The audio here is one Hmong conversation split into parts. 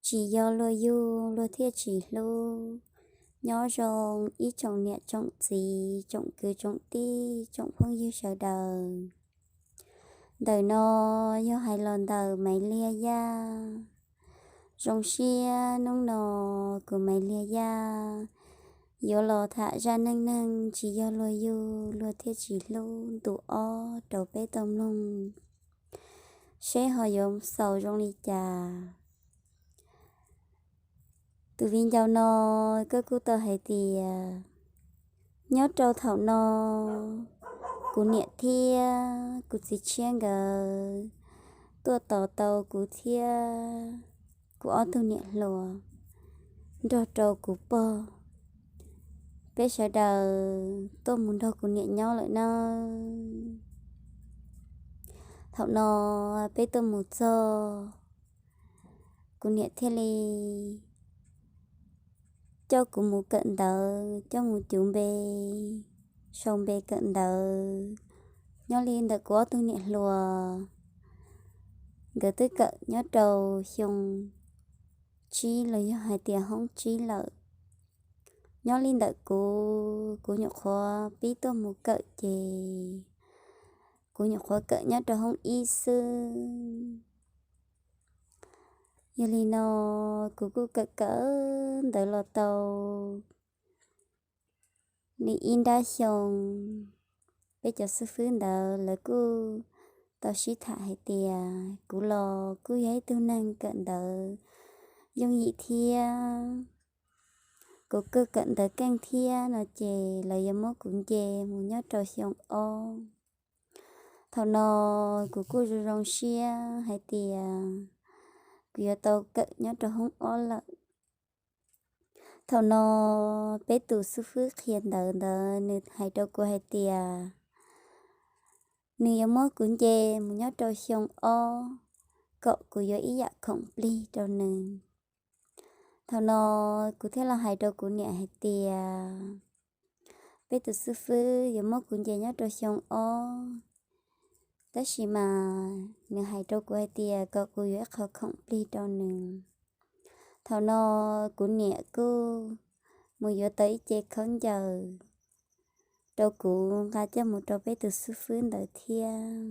Tsis yog luag yug luag thiaj tsis hlub. Nyob zoo ib tsoom niam tsoom txiv, tsoom kwv tsoom tij, tsoom phooj ywg sawv daws. Ntawm no yog hais los ntawm Maiv Liag Yaj. Zoo siab hnub no kuv Maiv Liag Yaj yuav los tham zaj neej neeg tsis yog luag yug luag thiaj tsis hlub ntu ob rau peb tau mloog, seb ho yuav xaus zoo li cas. Tus viv ncaus no, koj kuj tau hais tias nyob rau thaum no, kuv niam thiab kuv txiv tshiab nkawd tuaj tos tau kuv thiab kuv ob tug niam hluas nrog rau kuv pog, peb sawv daws tuaj mus nrog kuv niam nyob lawm nawb. Thaum no peb tuaj mus txog, kuv niam thiaj li coj kuv mus kawm ntawv, coj mus cuv npe, sau npe kawm ntawv. Nyob li ntawm kuv ob tug niam hluas, nkawd twb kawm nyob rau xyoo tsib los yog hais tias hoob tsib lawm. Nyob li ntawm kuv, kuv nyuam qhuav pib tuaj mus kawm ces kuv nyuam qhuav kawm nyob rau hoob ib xwb. Yog li no, kuv kuj kawm kawm ntawv los tau li ib nrab xyoo, peb cov xib fwb ntawd lawv kuj tau sib tham hais tias kuv los kuj yog ib tug neeg kawm ntawv yooj yim thiab, kuv kuj kawm ntawv keej thiab no ces lawv yuav muab kuv nce mus nyob rau xyoo ob. Thaum no kuv kuj zoo zoo siab hais tias kuv yuav tau kawm nyob rau hoob ob lawm. Thaum no peb tus xib fwb qhia ntawv ntawd nws hais rau kuv hais tias nws yuav muab kuv nce mus nyob rau xyoo ob kom kuv yuav ib yam khoom plig rau nws. Thaum no kuv thiaj los hais rau kuv niam hais tias peb tus xib fwb yuav muab kuv nce nyob rau xyoo ob, tab sis mas nws hais rau kuv hais tias kom kuv yuav ib qho khoom plig rau nws. Thaum no kuv niam kuj mus yuav tau ib ce khaub ncaws rau kuv nqa coj mus rau peb tus xib fwb ntawd thiab.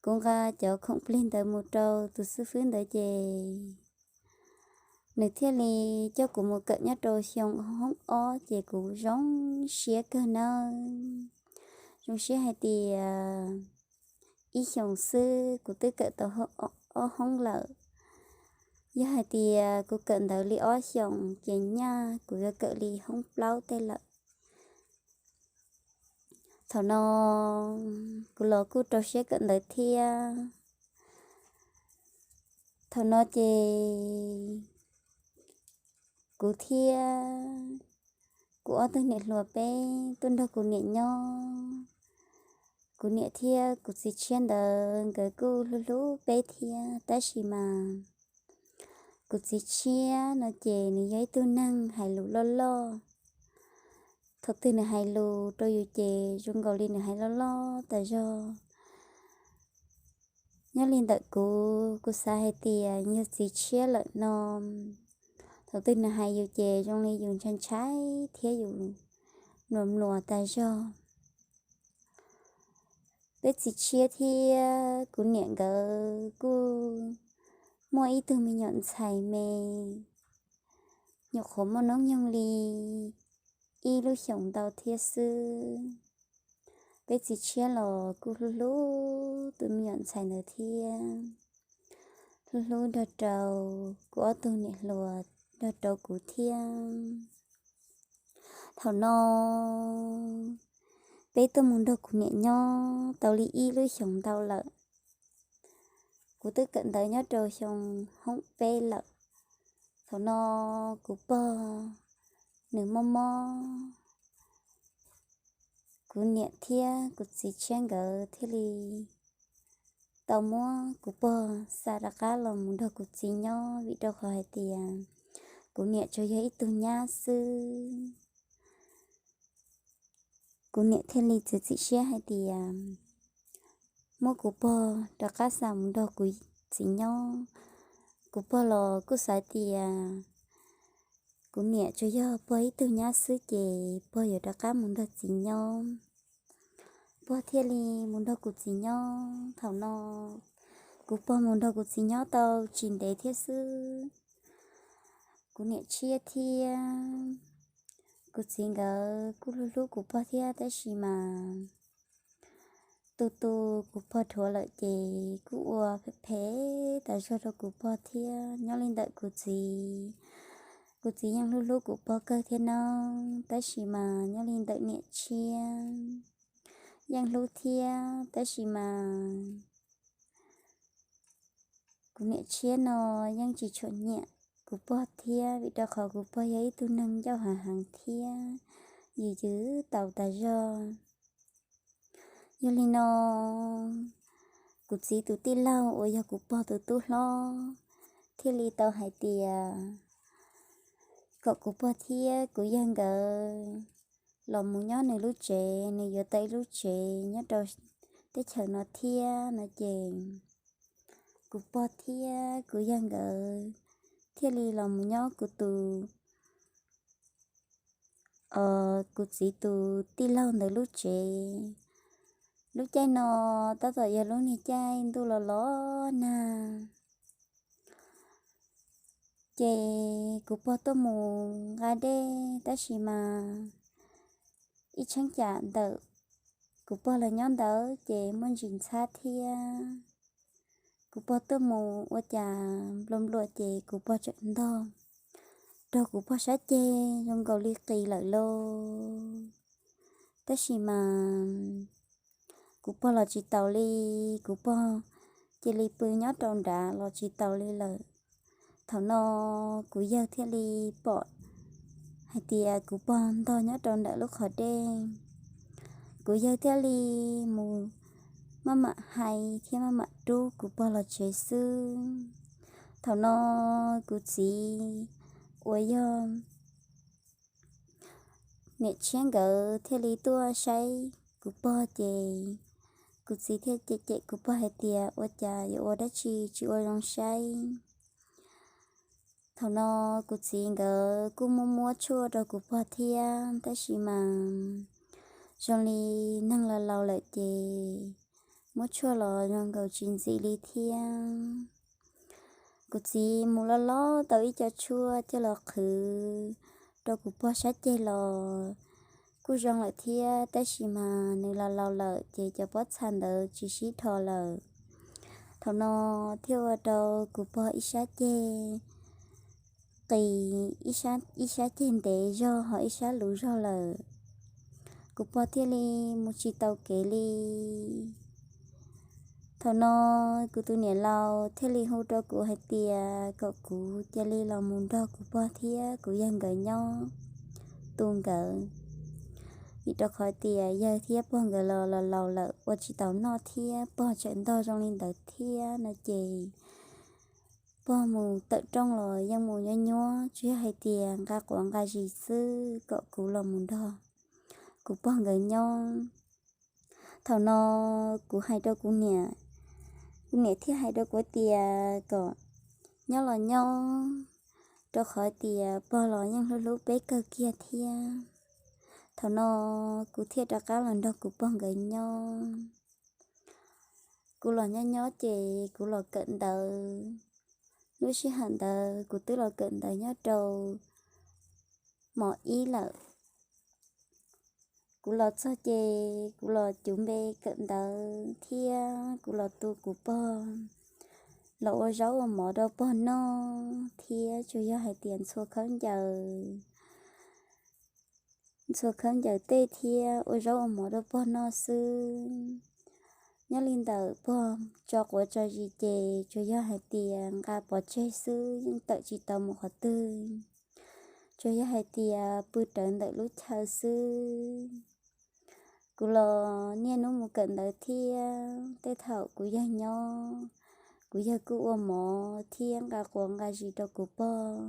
Kuv nqa cov khoom plig ntawd mus rau tus xib fwb ntawd ces nws thiaj li coj kuv mus kawm nyob rau xyoo hoob ob ces kuv zoo siab kawg nawb. Zoo siab hais tias ib xyoos xwb kuv twb kawm tau ob hoob lawm. Yog hais tias kuv kawm ntawv li ob xyoos ces nyaj kuv yuav kawm li hoob plaub tej lawm. Thaum no kuv los kuj rau siab kawm ntawv thiab. Thaum no ces kuv thiab kuv ob tug niam hluas peb tuaj nrog kuv niam nyob. Kuv niam thiab kuv txiv tshiab ntawd nkawd kuj hlub hlub peb thiab, tab sis mas kuv txiv tshiab no ces nws yog ib tug neeg hais lus loj loj. Thaum twg nws hais lus rau yus ces zoo nkaus li nws hais loj loj tas zog. Nyob li ntawm kuv, kuv xav hais tias yog txiv tshiab lawm no, thaum twg nws hais yus ces zoo li yus ntshai ntshai thiab yus mluas mluas tas zog. Peb txiv tshiab thiab kuv niam nkawd kuj muaj ib tug me nyuam ntxhais me, nyuam qhuav muaj hnub nyoog li ib lub xyoos ntau thiab xwb. Peb txiv tshiab los kuj hlub hlub tus me nyuam ntxhais ntawd thiab, hlub hlub nrog rau kuv ob tug niam hluas nrog rau kuv thiab. Thaum no peb tuaj mus nrog kuv niam nyob tau li ib lub xyoos ntau lawm. Kuv twb kawm ntawv nyob rau xyoo hoob peb lawm. Thaum no kuv pog nws mob mob, kuv niam thiab kuv txiv tshiab nkawd thiaj li tau muab kuv pog xa rov qab los mus nrog kuv txiv nyob, vim rau qhov hais tias kuv niam tsuas yog ib tug nyab xwb. Kuv niam thiaj li txiav txim siab hais tias muab kuv pog rov qab xa mus nrog kuv txiv nyob, kuv pog los kuj xav tias kuv niam tsuas yog pog ib tug nyab xwb ces pog yuav rov qab mus nrog txiv nyob. Pog thiaj li mus nrog kuv txiv nyob. Thaum no kuv pog mus nrog kuv txiv nyob tau tsis ntev thiab xwb, kuv niam tshiab thiab kuv txiv nkawd kuj hlub hlub kuv pog thiab, tab sis mas tus tus kuv pog rhuav lawm ces kuj ua phem phem tas zog rau kuv pog thiab. Nyob li ntawm kuv txiv, kuv txiv yeej hlub hlub kuv pog kawg thiab nawb, tab sis mas nyob li ntawm niam tshiab yeej hlub thiab, tab sis mas kuv niam tshiab no yeej tsis tshua nyiam kuv pog thiab, vim rau qhov kuv pog yog ib tug neeg ncauj hav heev thiab yws yws taus tas zog. Yog li no, kuv txiv tus tij laug uas yog kuv pog tus tub hlob thiaj li tau hais tias kom kuv pog thiab kuv yawg nkawd los mus nyob nws lub tsev, nws yuav tau ib lub tsev nyob rau teb chaws no thiab no ces kuv pog thiab kuv yawg nkawd thiaj li los mus nyob kuv tus kuv txiv tus tij laug ntawd lub tsev. Lub caij no tab tom yog lub niag caij ntuj los los nag, ces kuv pog tuaj mus nqa dej, tab sis mas ib cheeb tsam ntawm kuv pog lawv nyob ntawd ces muaj ntsis ntxhab thiab. Kuv pog tuaj mus ua cas nplua nplua ces kuv pog tseem ntog rau kuv pog sab ceg zoo nkaus li qis lawm lauj. Tab sis mas kuv pog los tsis taus li, kuv pog cia li pw nyob rau nrad los tsis taus li lawm. Thaum no kuv yawg thiaj li pom hais tias kuv pog ntog nyob rau ntawm lub qhov dej, kuv yawg thiaj li mus maj mam hais thiab maj mam rub kuv pog los tsev xwb. Thaum no kuv txiv uas yog niam tshiab nkawd thiaj li tuaj saib kuv pog ces kuv txiv thiaj cem cem kuv pog hais tias ua cas yuav ua dab tsi tsis ua zoo saib. Thaum no kuv txiv nkawd kuj muab muab tshuaj rau kuv pog thiab, tab sis mas zoo li neeg laus laus lawm ces muab tshuaj los zoo nkaus tsis ntxim li thiab. Kuv txiv mus loj loj tau ib co tshuaj coj los qhwv rau kuv pog sab ceg los kuj zoo lawm thiab, tab sis mas nws laus laus lawm ces cov pob txha ntawd tsis sib dhos lawm. Thaum no thiaj ua rau kuv pog ib sab ceg qis, ib sab ceg ntev zog ho ib sab luv zog lawm. Kuv pog thiaj li mus tsis tau kev li. Thaum no kuv tus niam laus thiaj li hu rau kuv hais tias kom kuv cia li los mus nrog kuv pog thiab kuv yawg nkawd nyob tu nkawd, vim rau qhov tias yawg thiab pog nkawd los laus lawm ua tsis taus noj thiab pog tseem ntog zoo li ntawd thiab no ces pog mus tawm rooj los yeej mus nyuab nyuab, tsuas yog hais tias nqa quav nqa zis xwb kom kuv los mus nrog kuv pog nkawd nyob. Thaum no kuv hais rau kuv niam, kuv niam thiaj hais rau kuv tias kom nyob los nyob, rau qhov tias pog los yeej hlub hlub peb kawg kiag thiab. Thaum no kuv thiaj rov qab los nrog kuv pog nkawd nyob. Kuv los nyob nyob ces kuv los kawm ntawv. Lub sij hawm ntawd kuv twb los kawm ntawv nyob rau mos ib lawm. Kuv los txog ces kuv los cuv npe kawm ntawv thiab kuv los tu kuv pog, los ua zaub ua mov rau pog noj thiab tsuas yog hais tias ntxhua khaub ncaws, ntxhua khaub ncaws tej thiab ua zaub ua mov rau pog noj xwb. Nyob li ntawm pog tso quav tso zis ces tsuas yog hais tias nqa pov tseg xwb, yeej tawm tsis tau mus qhov twg. Tsuas yog hais tias pw rawv ntawm lub chaw xwb. Kuv los niaj hnub mus kawm ntawv thiab tej thaum kuv yawg nyob, kuv yawg kuj ua mov thiab nqa quav nqa zis rau kuv pog.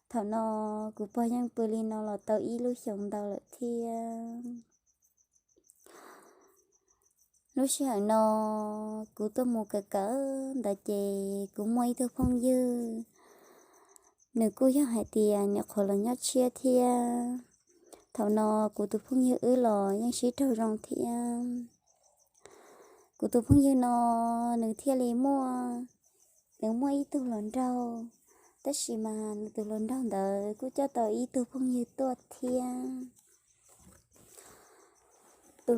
Thaum no kuv pog yeej pw li no los tau ib lub xyoos ntau lawm thiab. Lub sij hawm no kuv tuaj mus kawm kawm ntawd ces kuv muaj ib tug phooj ywg, nws kuj yog hais tias nyuam qhuav los nyob tshiab thiab. Thaum no kuv tus phooj ywg wb los yeej sib raug zoo thiab. Kuv tus phooj ywg no nws thiaj li muaj, nws muaj ib tug hluas nraug, tab sis mas nws tus hluas nraug ntawd kuj coj tau ib tug phooj ywg tuaj thiab. Tus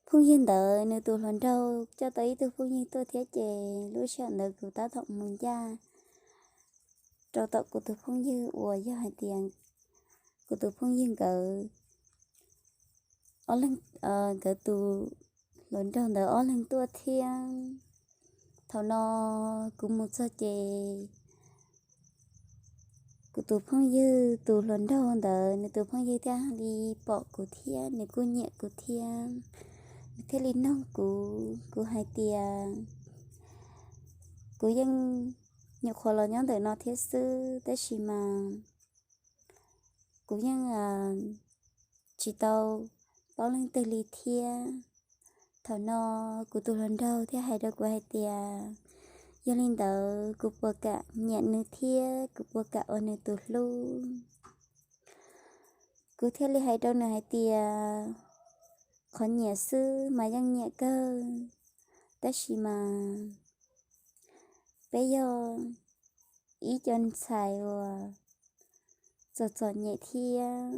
phooj ywg ntawd nws tus hluas nraug coj tau ib tug phooj ywg tuaj thiab ces lub sij hawm ntawd kuv tab tom mus ncaj rau tom kuv tus phooj ywg uas yog hais tias kuv tus phooj ywg nkawd ob leeg, nkawd tus hluas nraug ntawd ob leeg tuaj thiab. Thaum no kuv mus txog ces kuv tus phooj ywg tus hluas nraug ntawd nws tus phooj ywg thiaj li pom kuv thiab nws kuj nyiam kuv thiab. Nws thiaj li nug kuv, kuv hais tias kuv yeej nyuam qhuav los nyob ntawm no thiab xwb, tab sis mas kuv yeej tsis tau paub leej twg li thiab. Thaum no kuv tus hluas nraug thiaj hais rau kuv hais tias, yog li ntawd kuv puas kam nyiam nws thiab kuv puas kam ua nws tus hlub? Kuv thiaj li hais rau nws hais tias, qhov nyiam xwb mas yeej nyiam kawg, tab sis mas peb yog ib co ntxhais uas txom txom nyem thiab,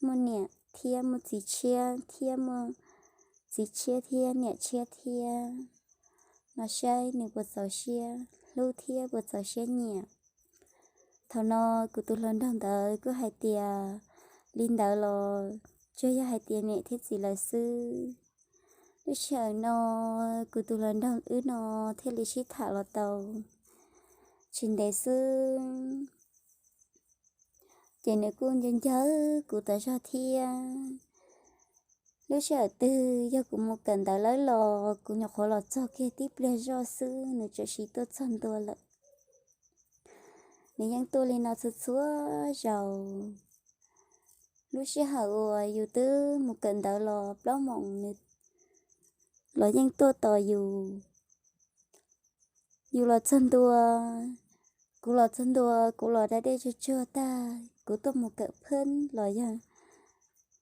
muaj niam thiab muaj txiv tshiab thiab muaj txiv tshiab thiab niam tshiab thiab, no saib nws puas txaus siab hlub thiab puas txaus siab nyiam. Thaum no kuv tus hluas nraug ntawd kuj hais tias, li ntawd los tsuas yog hais tias niam thiab txiv lawv xwb. Lub sij hawm no kuv tus hluas nraug wb no thiaj li sib tham los tau tsis ntev xwb, ces nws kuj nco ncawg kuv tas zog thiab. Lub sij hawm twg yog kuv mus kawm ntawv lawm los kuv nyuam qhuav los txog kiag tib pliag zoj xwb nws txawm sim tuaj txog ntua lawm. Nws yeej tuaj li no txhua txhua zaus. Lub sij hawm uas yus twb mus kawm ntawv los plaub moos nws los yeej tuaj tos yus. Yus los txog ntua, kuv los txog ntua, kuv los da dej tsuag tsuag tag kuv tuaj mus kawm pheeb los yog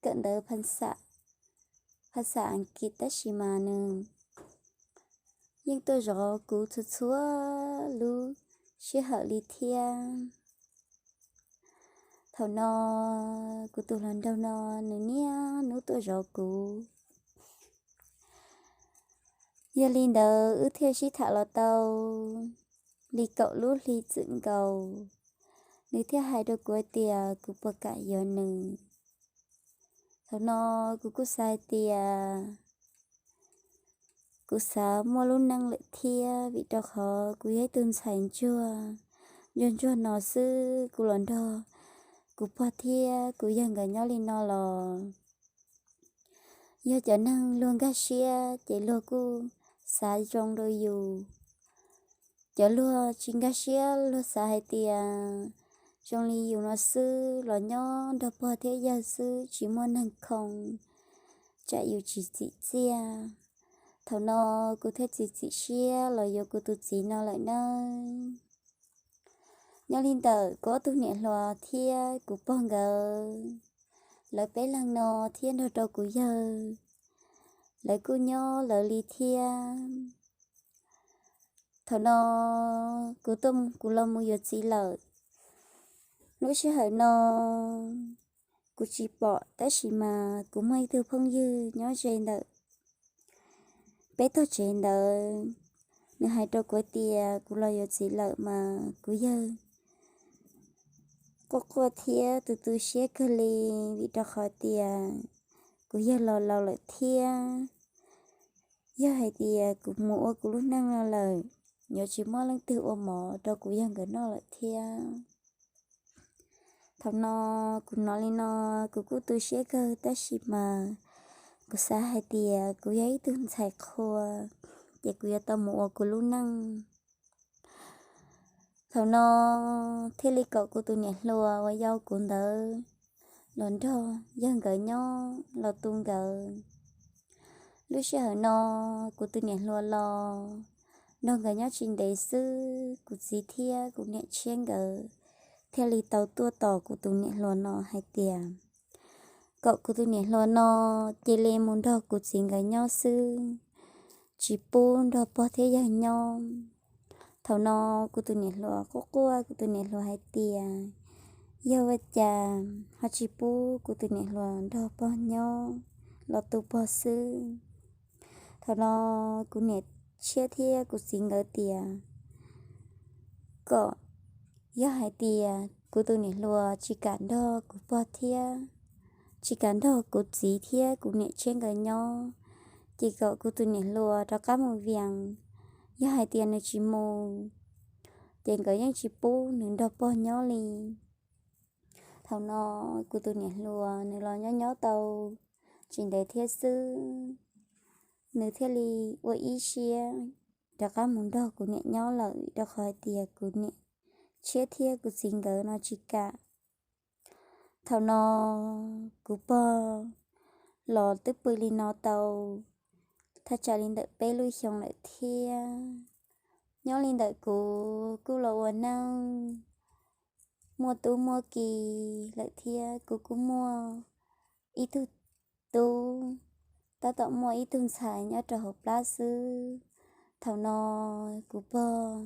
kawm ntawv phas xas Askiv, tab sis mas nws yeej tuaj zov kuv txhua txhua lub sij hawm li thiab. Thaum no kuv tus hluas nraug no nws niaj hnub tuaj zov kuv. Yog li ntawd wb thiaj sib tham los tau li kaum lub hli txwm nkaus, nws thiaj hais rau kuv hais tias kuv puas kam yuav nws. Thaum no kuv kuj xav hais tias kuv xav muaj lub neej lawm thiab, vim rau qhov kuv yog ib tug ntxhais ntsuag, ntsuag ntsuag no xwb, kuv los nrog kuv pog thiab kuv yawg nkawd nyob li no los yog cov neeg luag nkag siab ces luag kuj xav zoo rau yus. Cov luag tsis nkag siab luag xav hais tias zoo li yus no xwb los nyob nrog pog thiab yawg xwb tsis muaj neeg khoo, tsam yus tsis txim txiaj. Thaum no kuv thiaj txiav txim siab los yuav kuv tus txiv no lawm nawb. Nyob li ntawm kuv ob tug niam hluas thiab kuv pog nkawd, lawv peb leeg no thiab nrog rau kuv yawg, lawv kuj nyob lawv li thiab. Thaum no kuv tuaj, kuv los mus yuav txiv lawm. Lub sij hawm no kuv tsis pom, tab sis mas kuv muaj ib tug phooj ywg nyob ze ntawm peb tog tsev ntawd, nws hais rau kuv tias kuv los yuav txiv lawm mas kuv yawg quaj quaj thiab tu tu siab kawg li, vim rau qhov tias kuv yawg los laus lawm thiab. Yog hais tias kuv mus ua kuv lub neej no lawm, yuav tsis muaj leej twg ua mov rau kuv yawg nkawd noj lawm thiab. Thaum no kuv hnov li no, kuv kuj tu siab kawg, tab sis mas kuv xav hais tias kuv yog ib tug ntxhais qhua, ces kuv yuav tau mus ua kuv lub neej. Thaum no thiaj li kom kuv tus niam hluas uas yau kuv ntawd los nrog yawg nkawd nyob los tu nkawd. Lub sij hawm no kuv tus niam hluas los nrog nkawd nyob tsis ntev xwb, kuv txiv thiab kuv niam tshiab nkawd thiaj li tau tuaj tos kuv tus niam hluas no hais tias kom kuv tus niam hluas no cia li mus nrog kuv txiv nkawd nyob xwb, tsis pub nrog pog thiab yawg nyob. Thaum no kuv tus niam hluas quaj quaj, kuv tus niam hluas hais tias yog ua cas ho tsis pub kuv tus niam hluas nrog pog nyob los tu pog xwb. Thaum no kuv niam tshiab thiab kuv txiv nkawd tias kom yog hais tias kuv tus niam hluas tsis kam nrog kuv pog thiab tsis kam nrog kuv txiv thiab kuv niam tshiab nkawd nyob, ces kom kuv tus niam hluas rov qab mus Vias. Yog hais tias nws tsis mus, ces nkawd yeej tsis pub nws nrog pog nyob li. Thaum no kuv tus niam hluas nws los nyob nyob tau tsis ntev thiab xwb, nws thiaj li ua ib siab rov qab mus nrog kuv niam nyob lawm, rau qhov hais tias kuv niam tshiab thiab kuv txiv nkawd no tsis kam. Thaum no kuv pog los twb pw li no tau thaj tsam li ntawm peb lub xyoo lawm thiab. Nyob li ntawm kuv kuj los ua neej muaj tub muaj ki lawm thiab, kuv kuj muaj ib tug tub, tab tom muaj ib tug ntxhais nyob rau hauv plab xwb. Thaum no kuv pog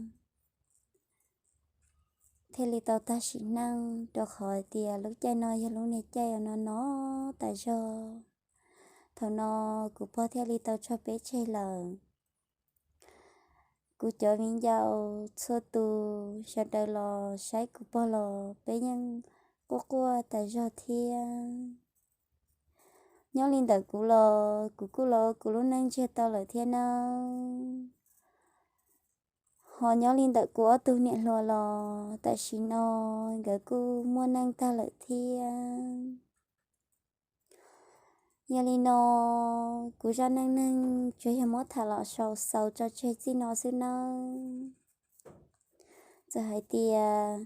thiaj li tau tag sim neej, rau qhov tias lub caij no yog lub niag caij no no tas zog. Thaum no kuv pog thiaj li tau tso peb tseg lawm. Kuv cov viv ncaus txhua tus sawv daws los saib kuv pog los peb yeej quaj quaj tas zog thiab. Nyob li ntawm kuv los kuv kuj los kuv lub neej ntsiag tau lawm thiab nawb. Ho nyob li ntawm kuv ob tug niam hluas los tam sim no nkawd kuj muaj neej tag lawm thiab. Yog li no, kuv zaj neej neeg tsuas yog muab tham los xaus tso tseg txij no xwb nawb. Txawm hais tias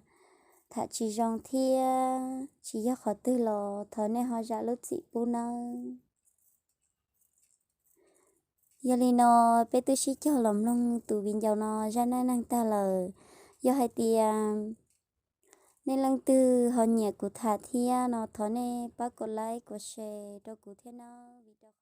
tham tsis zoo thiab tsis yog qhov twg los thov nej ho zam lub txim pub nawb. Yog li no, peb twb sib cog los mloog tus viv ncaus no zaj neej neeg tag lawm. Yog hais tias nej leej twg ho nyiam kuv tham thiab no thov nej pab kom like kom share rau kuv thiab nawb.